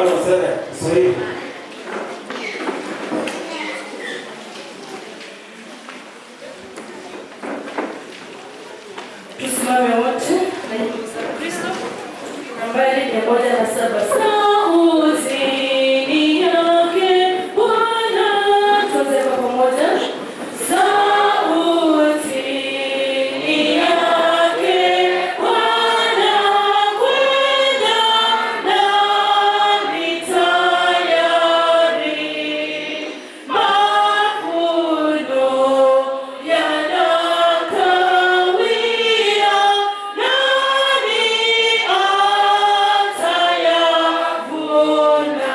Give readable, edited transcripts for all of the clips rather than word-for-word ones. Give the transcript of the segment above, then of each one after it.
107 Kiswahili. Tusimame wote na nyimbo za Kristo nambari 107. Sauti ni yake Bwana, tuanze kwa pamoja. Sauti ni yake Bwana, kwenda nami tayari, mavuno yanakawia, nani atayavuna?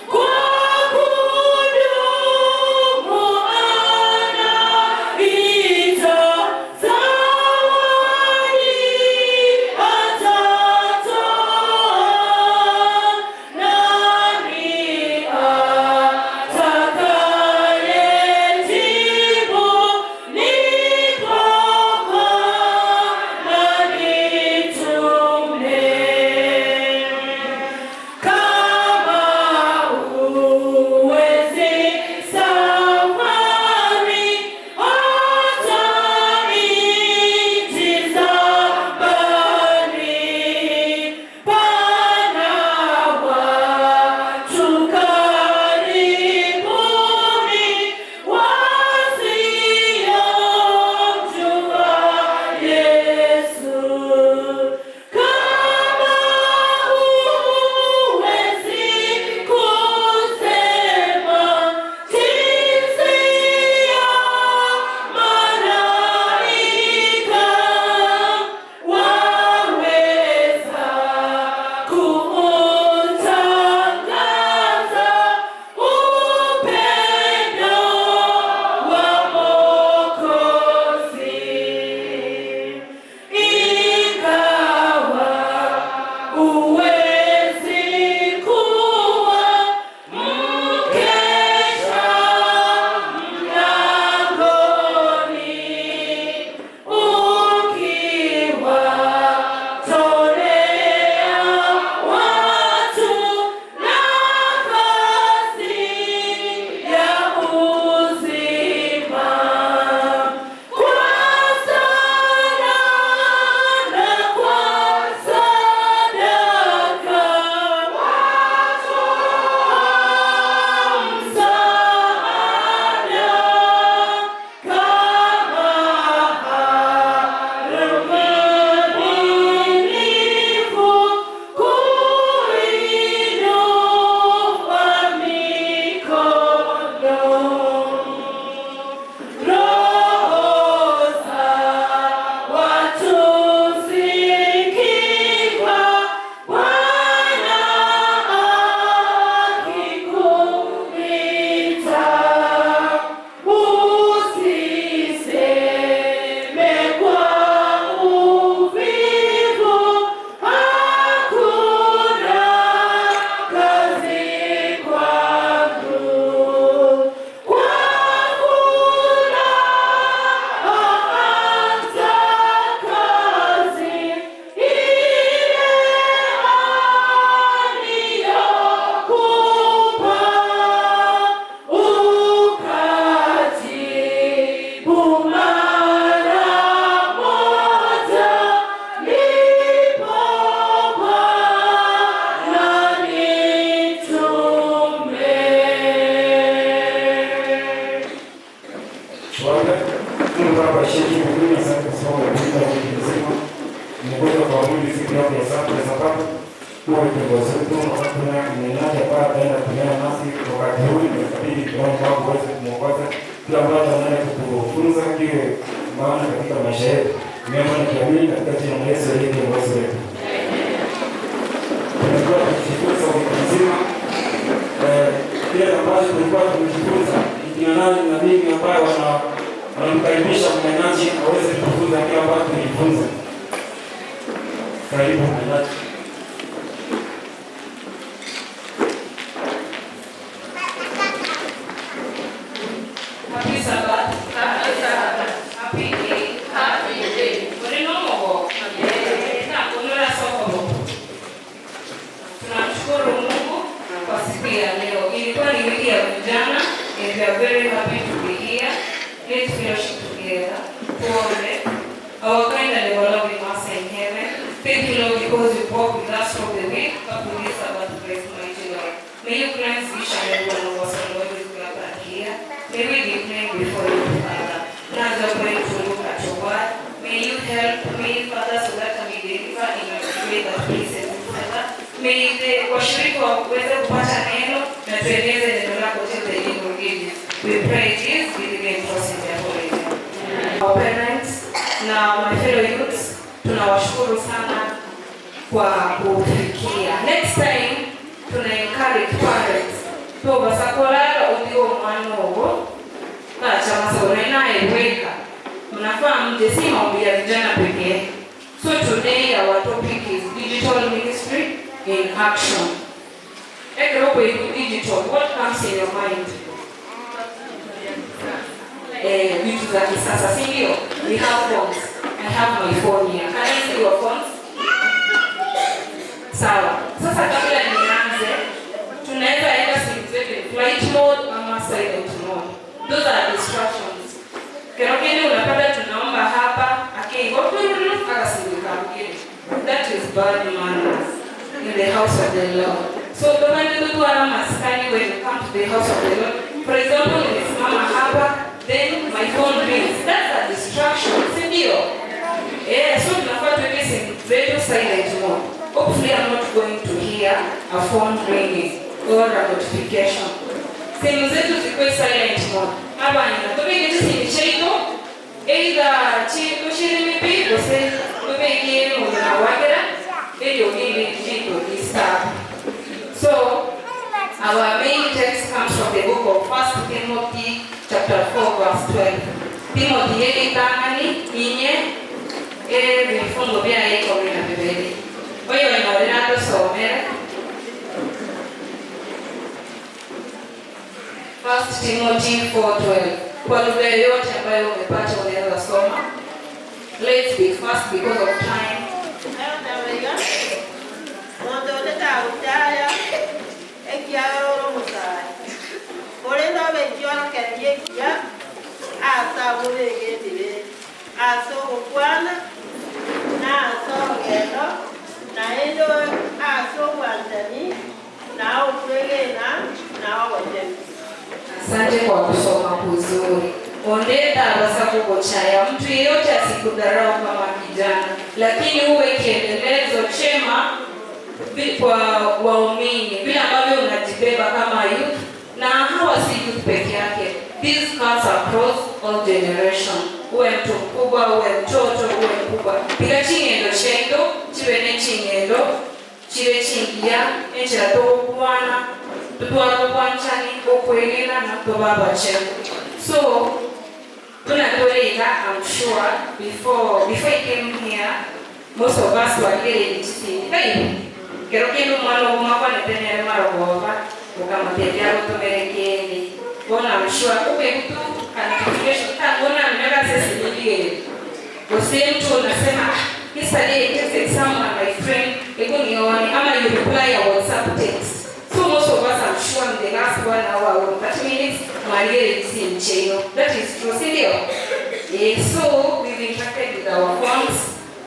Kwa kudumu anaita, zawadi atatoa, nani atakayejibu? Nipo Bwana, nitume. Kama huwezi safari hata nchi za mbali, pana watu karibuni wasiomjua Yesu. Kama huwezi kusema jinsi ya malaika, waweza kuutangaza upendo wa Mwokozi. Ingawa huwezi kuwa mkesha mlangoni, ukiwatolea watu nafasi ya uzima, kwa sala na kwa sadaka watoa msaada, kama mwaminifu kuinua mikono. Roho za watu zikifa, Bwana akikuita, usiseme kwa uvivu, hakuna kazi kwangu. Kwa furaha anza kazi ile aliyokupa, ukajibu mara moja, nipo Bwana, nitume. Tuombe. Mungu Baba aishiye juu mbinguni, asante kwa sababu umetulinda wiki nzima. Umekuja kwa mwili siku yako ya Sabato. Kuwa kiongozi wetu wakati na mnenaji ambaye ataenda kunena nasi wakati huu, nimekabidhi mikononi mwako uweze kumuongoza kila ambacho anaenda kutufunza kiwe maana katika maisha yetu. Nimeomba nikiamini katika jina la Yesu aliye kiongozi wetu. Tumekuwa tukijifunza wiki nzima kile ambacho tulikuwa tumejifunza ni kina nani na mimi ambayo wanamkaribisha mnenaji aweze kutufunza kile ambacho tulijifunza. Karibu mnenaji. Happy Sabbath. Happy Sabbath. Happy day. Happy day. Uri nomogo. Na kunura soko. Tunamshukuru walk with us through the week, up to this Sabbath grace, mighty Lord. May you cleanse each and every one of us, Lord, with gathered here. May we be praying before you, Father. Now as we are going to look at your word, may you help me, Father, so that I may deliver in a way that pleases you, Father. May the washirika waweze kupata neno na tueneze neno lako till the end of ages. We pray this, believing and trusting in your holy name. Our parents na my fellow youths, tunawashukuru sana kwa kufikia. Next time tuna encourage parents tobasakolala ulio mwana uwo kachamasonenayeweka mnafaa mje, si maombi ya vijana pekee. So today our topic is digital ministry in action. Ekeropo digital, what comes in your mind? Vitu za kisasa, si ndio? We have phones. I have my phone here. Can I see your phones? Sawa. Sasa kabla nianze, tunaweza enda simu zetu in flight mode ama silent mode. Those are distractions. Kero kende unapata tunaomba hapa, akiingo akasimika mwingine. That is bad manners in the house of the Lord. So tobande tu ana maskani when you come to the house of the Lord. For example, nimesimama hapa, then my phone rings. That's a distraction, si ndio? So tunafaa tuweke simu zetu silent mode. Hopefully I'm not going to hear a phone ringing or a notification. Simu zetu zikuwe silent mode. Hapa nina tubeke simu chetu either chitu shirimipi gose tubeke muna wakera ili ugili jitu disturb. So our main text comes from the book of 1 Timothy chapter 4 verse 12. Timothy yeli tangani inye vifungo vya 12. Oyo inaonekana tusomere. 1 Timothy 4:12. Kwa lugha yoyote ambayo umepata unaweza soma. Let's be fast because of time. Asante kwa kusoma kuzuri. Ondeta basakugochaya, mtu yeyote asikudharau kama kijana, lakini uwe kielelezo chema kwa waumini, vile ambavyo unajibeba kama youth. Na hawa si youth peke yake. This cuts across all generation. Uwe mtu mkubwa, uwe mtoto, uwe mkubwa. Piga chingendo chendo, chiwe ne chingendo, chiwe chingia, enchera tokwana, tutwara kwanchani, okwegena na tobaba chendo. So, tunatoleka, I'm sure, before I came here, most of us were getting to see. Hey, kero kendo mwana umapa netenere marogoba, ukamutembea rutumerekeni. Bona I'm sure ube mtu notification bona nimeka sisi nilie. Usi mtu unasema yesterday I texted someone my friend, hebu nione ama you reply a WhatsApp text. So most of us, I'm sure in the last 1 hour or 30 minutes, Maria is in jail. That is true, si ndio? So we've interacted with our phones.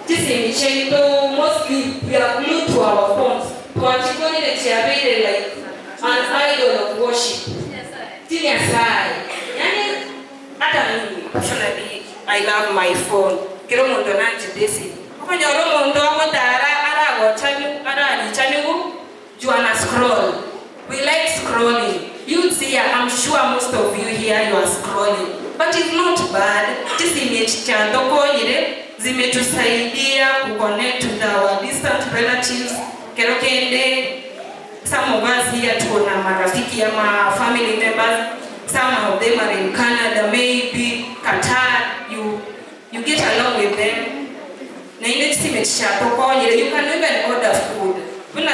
This in jail, mostly we are glued to our phones. Tuachikoni chiabele like an idol of worship. Tinyasai. Yani hata mimi personally I love my phone. Kero muntu nanjidesi. Okonyoro muntu akotara aragochani aranichanigu juana scroll. We like scrolling. You'd see, I'm sure most of you here you are scrolling. But it's not bad. This image chandokonyire zimetusaidia kuconnect with our distant relatives. Kero kende some of us here tuko na marafiki ama family members. Some of them are in Canada, maybe Qatar. You get along with them. Na ile simechatokonyire, you can even order food. Kuna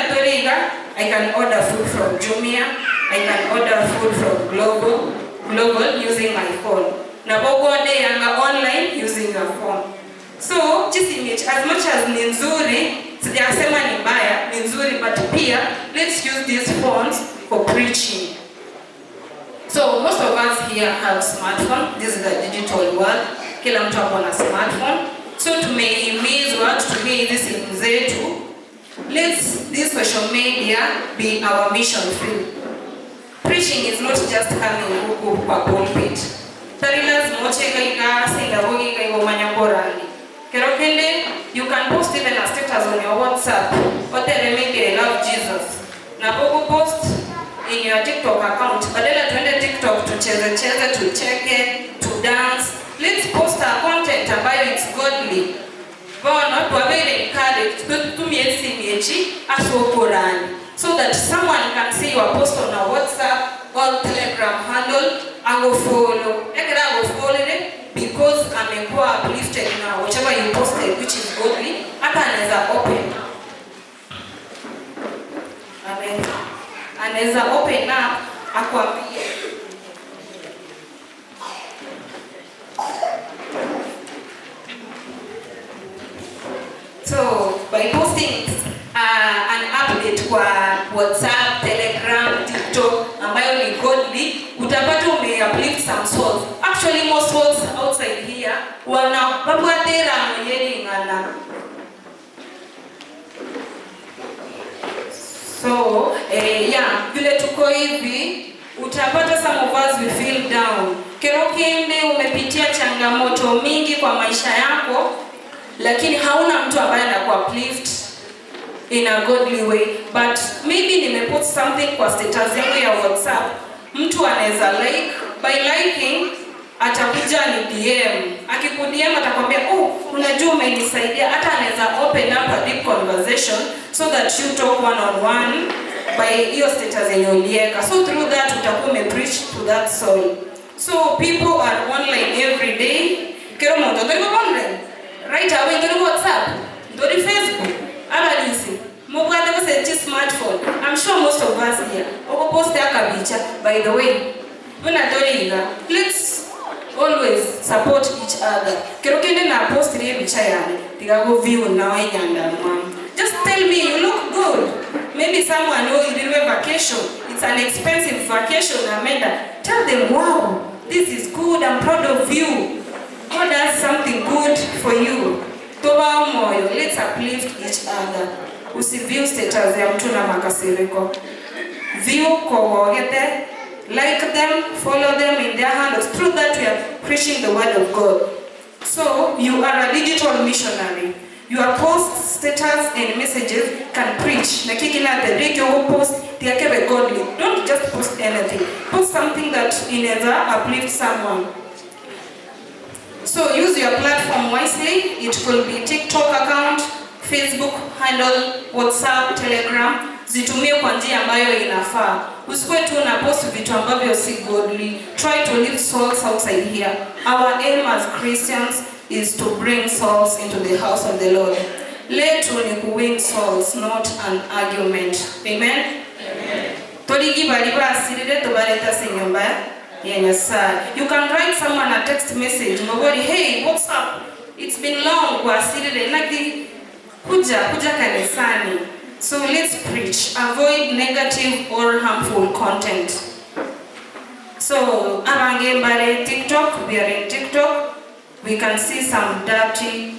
I can order food from Jumia, I can order food from Global using my phone. Na bogode yanga online using your phone. So, this image, as much as ni nzuri, sijasema ni mbaya, ni nzuri, but pia let's use these phones for preaching. So, most of us here have smartphone. This is the digital world. Kila mtu ako na smartphone. So, tumehimizwa tutumie hizi simu zetu Let this social media be our mission field. Preaching is not just coming huku kwa pulpit. Tari lazima ocheka ika sinda wogi ika igo manyakorani. Kero kende, you can post even a status on your WhatsApp. Otere maybe I love Jesus. Na bogo post in your TikTok account. Badala tuende TikTok tucheze cheze, tucheke, to dance. Let's post our content ambayo it's godly. Bono tuwabele encouraged tutumie simu yechi asokorani so that someone can see your post on our WhatsApp or Telegram handle and follow. Ekera go follow it because amekuwa uplifted now whatever you posted which is godly, hata anaweza open. Amen. Anaweza open up akwambie. So by posting an update kwa WhatsApp, Telegram, TikTok ambayo ni godly, utapata ume uplift some souls. Actually most souls outside here wana babwatera mwenyeri ngana. So yeah, vile tuko hivi utapata some of us we feel down. Kero kende umepitia changamoto mingi kwa maisha yako, lakini hauna mtu ambaye anaku uplift in a godly way. But maybe nimepost something kwa status yangu ya WhatsApp, mtu anaweza like, by liking atakuja ni DM. Akiku DM atakwambia, oh, unajua umenisaidia. Hata anaweza open up a deep conversation so that you talk one on one by hiyo status yenye uliweka. So through that utakuwa umepreach to that soul. So people are online every day. Kero moto ndori online. Right away ndori WhatsApp, ndori Facebook, abalisi. Mubwate bose smartphone. I'm sure most of us here. Oko post akabicha, by the way. Buna toriga. Let's always support each other. Kero kende na post ile bicha yani. Tigago view na wenyanda mwa. Just tell me you look good. Maybe someone who did a vacation. It's an expensive vacation, Amanda. Tell them, wow, this is good. I'm proud of you. God has something good for you. Toba moyo. Let's uplift each other. Usiview status ya mtu na makasiriko. View kogogete, like them, follow them in their handles. Through that we are preaching the word of God. So you are a digital missionary. Your posts, status, and messages can preach. Na kikina the day you post, they are godly. Don't just post anything. Post something that inaweza uplift someone. So use your platform wisely. It could be TikTok account, Facebook handle, WhatsApp, Telegram. Zitumie kwa njia ambayo inafaa. Usikuwe tu una post vitu ambavyo si godly. Try to live souls outside here. Our aim as Christians is to bring souls into the house of the Lord. Letu ni ku win souls, not an argument. Amen? Amen. Toligi baliba asirire tubareta sinyumba ya Nyasaye. You can write someone a text message. Ngobori, hey, what's up? It's been long kwa asirire naki kuja kuja kanisani. So let's preach. Avoid negative or harmful content. So abange mbale TikTok, we are in TikTok. We can see some dirty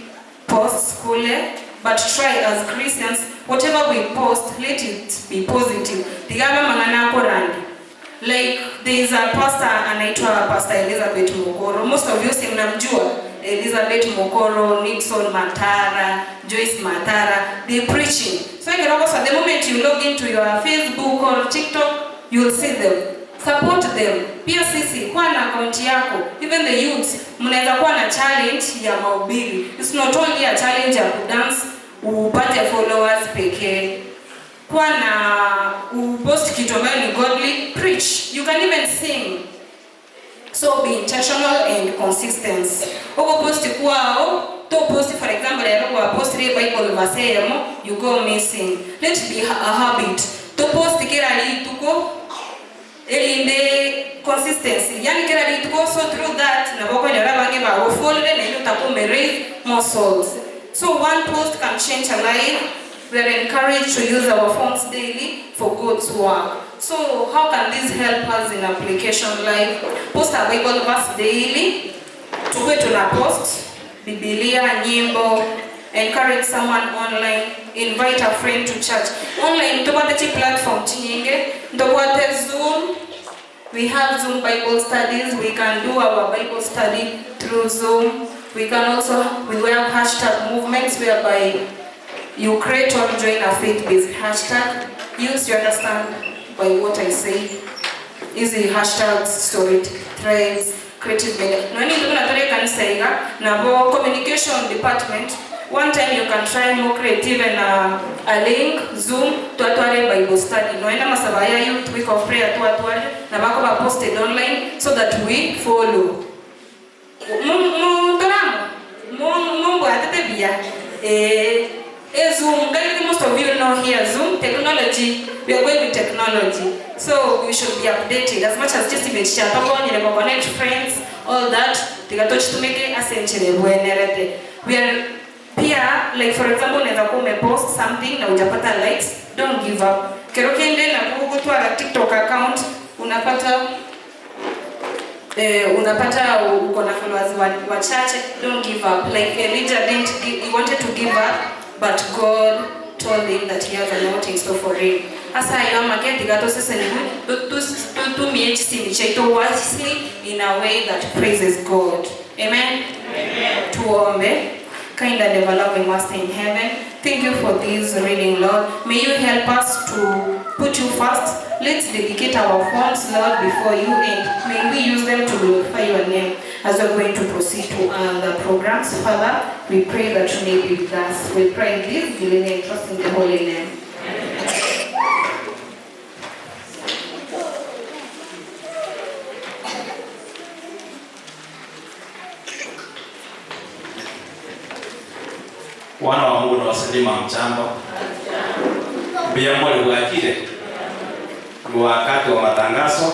posts kule, but try as Christians, whatever we post, let it be positive. Digaba mangana korandi. Like there is a pastor anaitwa Pastor Elizabeth Mokoro. Most of you si mnamjua Elizabeth Mokoro, Nixon Matara, Joyce Matara. They preaching. So you can also, the moment you log into your Facebook or TikTok, you will see them. Support them. Pia sisi kuwa na account yako, even the youths, mnaweza kuwa na challenge ya mahubiri. It's not only a challenge ya kudance upate followers pekee. Kuwa na upost kitu ambayo ni godly, preach. You can even sing. So be intentional and consistent. Uko post kuwa to post, for example, ya kwa post ile Bible verse yamo, you go missing. Let be a habit. To post kila lituko elinde consistency. Yani kila lituko, so through that na boko ni rabange ba follow na ile utakuwa raise more souls. So one post can change a life. We are encouraged to use our phones daily for God's work. So how can this help us in application life? Post a Bible verse daily. Tuwe tuna post Biblia, nyimbo, Encourage someone online, invite a friend to church. Online tobwate chi platform chinyinge, ntobwate Zoom. We have Zoom Bible studies. We can do our Bible study through Zoom. We can also, we have hashtag movements whereby you create or join a faith-based hashtag. Use, you understand by what I say. Easy hashtags, story threads, creative media. Noni ndio nataka kanisa iga na bo communication department. One time you can try more creative and a link Zoom twatware Bible study. Noenda masabaya youth week of prayer twatware na bako ba posted online so that we follow. Mu Mungu atete bia. Zoom, most of you know here Zoom technology. We are going with technology, so we should be updated as much as just image chat, connect friends, all that. We are pia, like for example, unaweza kuwa umepost something na hujapata likes, don't give up. Kero kende na kugutwara TikTok account, unapata unapata uko na followers wachache, don't give up. Like Elijah didn't give, he wanted to give up, but God told him that he has a lot in store for him. Hasa hiyo maketi gato sasa ni tutumie chini chetu wisely in a way that praises God. Amen. Amen. Tuombe. Kind and ever-loving Master in heaven, thank you for this reading, Lord. May you help us to put you first. Let's dedicate our phones, Lord, before you, and may we use them to glorify your name as we're going to proceed to other programs. Father, we pray that you may be with us. We pray this, believing and trusting the holy name. Wana wa Mungu na wasalima mchambo. Bia mwali wakile. Ni wakati wa matangazo.